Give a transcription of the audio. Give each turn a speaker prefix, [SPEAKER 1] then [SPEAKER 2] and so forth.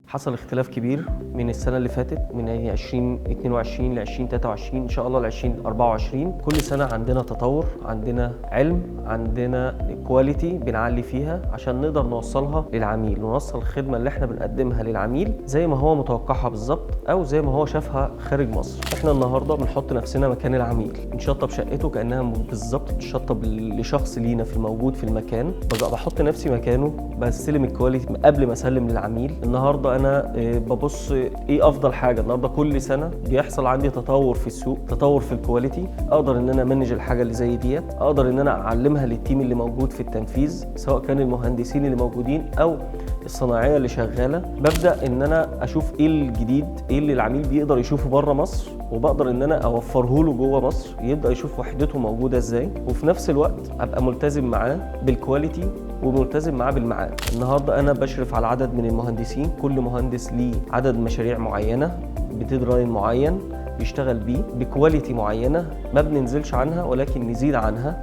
[SPEAKER 1] حصل اختلاف كبير من السنة اللي فاتت، من 2022 ل 2023، ان شاء الله ل 2024. كل سنة عندنا تطور، عندنا علم، عندنا quality بنعلي فيها عشان نقدر نوصلها للعميل، ونوصل الخدمة اللي احنا بنقدمها للعميل زي ما هو متوقعها بالظبط او زي ما هو شافها خارج مصر. احنا النهارده بنحط نفسنا مكان العميل، بنشطب شقته كانها بالظبط بتشطب لشخص لينا في الموجود في المكان. ببقى بحط نفسي مكانه، بستلم ال quality قبل ما اسلم للعميل. النهارده انا ببص ايه افضل حاجه. النهارده كل سنة بيحصل عندي تطور في السوق، تطور في ال quality. اقدر ان انا manage الحاجة اللي زي ديت، اقدر ان انا اعلمها لل team اللي موجود في التنفيذ، سواء كان المهندسين اللي موجودين او الصناعية اللي شغاله. ببدا ان انا اشوف ايه الجديد، ايه اللي العميل بيقدر يشوفه بره مصر، وبقدر ان انا اوفره له جوه مصر، يبدا يشوف وحدته موجودة ازاي، وفي نفس الوقت ابقى ملتزم معاه بال quality وملتزم معاه بالميعاد. النهارده انا بشرف على عدد من المهندسين، كل مهندس ليه عدد مشاريع معينة ب deadline معين بيشتغل بيه ب quality معينه، ما بننزلش عنها ولكن نزيد عنها.